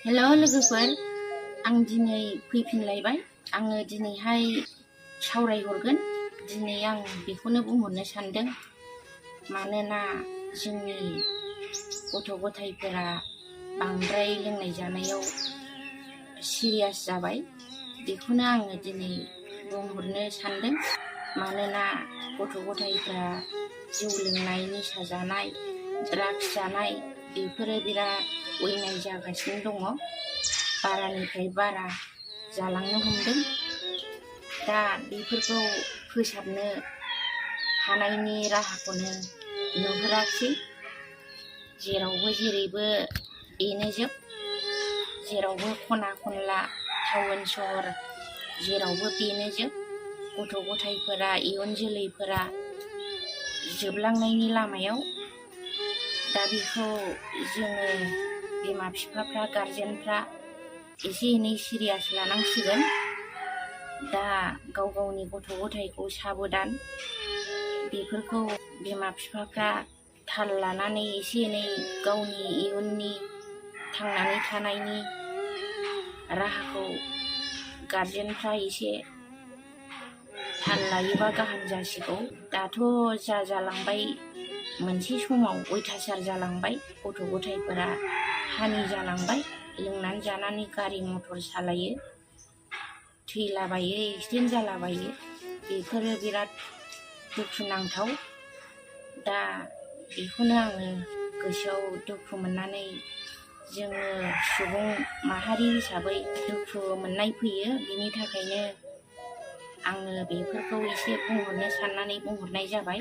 Hello लोगोफोर, आं दिनै फैफिनलायबाय। आङो दिनैहाय सावरायहरगोन। दिनै आं बेखौनो बुंहरनो सानदों, मानोना जोंनि गथ' गथायफोरा बांद्राय लोंनाय जानायाव सिरियास जाबाय। बेखौनो आङो दिनै बुंहरनो सानदों। मानोना गथ' गथायफ्रा जौ लोंनाय, निसा जानाय, ड्राग्स जानाय बेफोरो बिराद अयनाय जागासिनो दङ। बारानिफ्राय बारा जालांनो हमदों। दा बेफोरखौ फोसाबनो हानायनि राहाखौनो नुहुराखिसै। जेरावबो जेरैबो बेनो जोब, जेरावबो खना खनला टाउन सहर जेरावबो बेनो जोब। गथ' गथायफोरा, इयुन जोलैफोरा जोबलांनायनि लामायाव। दा बेखौ जोङो बिमा बिफाफ्रा, गारजेनफ्रा एसे एनै सिरियास लानांसिगोन। दा गाव गावनि गथ' गथायखौ साबधान, बेफोरखौ बिमा बिफाफ्रा थाल लानानै एसे एनै गावनि इयुननि थांनानै थानायनि राहाखौ गारजेनफ्रा एसे थाल लायोबा गाहाम जासिगौ। दाथ' जालांबाय, मोनसे समाव अयथासार जालांबाय। गथ' गथायफोरा हानि जालांबाय। लोंनानै जानानै गारि मटर सालायो, थैलाबायो, एक्सिडेन्ट जालाबायो। बेफोरो बिराद दुखुनांथाव। दा बेखौनो आङो गोसोआव दुखु मोननानै, जोङो सुबुं माहारि हिसाबै दुखु मोननाय फैयो। बिनि थाखायनो आङो बेफोरखौ एसे बुंहरनो साननानै बुंहरनाय जाबाय।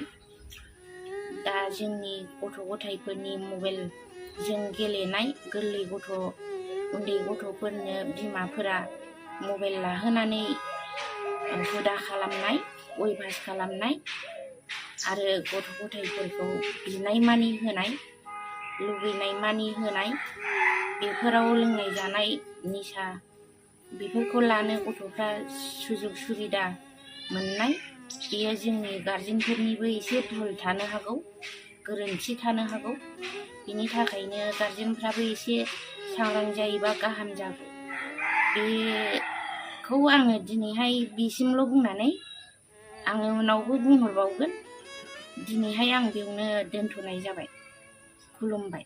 दा जोंनि गथ' गथायफोरनि मबाइलजों गेलेनाय, गोरलै उन्दै गथ'फोरनो बिमाफोरा मबाइल लाहोनानै हुदा खालामनाय, अयभास खालामनाय, आरो गथ' गथायफोरखौ बिनाय मानि होनाय, लुबैनाय मानि होनाय, बेफोराव लोंनाय जानाय, निसा बेफोरखौ लानो गथ'फ्रा सुजुग सुबिदा मोननाय। बेयो जोंनि गारजेनफोरनिबो एसे भुल थानो हागौ, गोरोन्थि थानो हागौ। बिनि थाखायनो गारजेनफ्राबो एसे सांग्रां जायोबा गाहाम जागौ। बेखौ आङो दिनैहाय बिसिमल' बुंनानै आङो उनावबो बुंहरबावगोन। दिनैहाय आं बेयावनो दोनथ'नाय जाबाय। खुलुमबाय।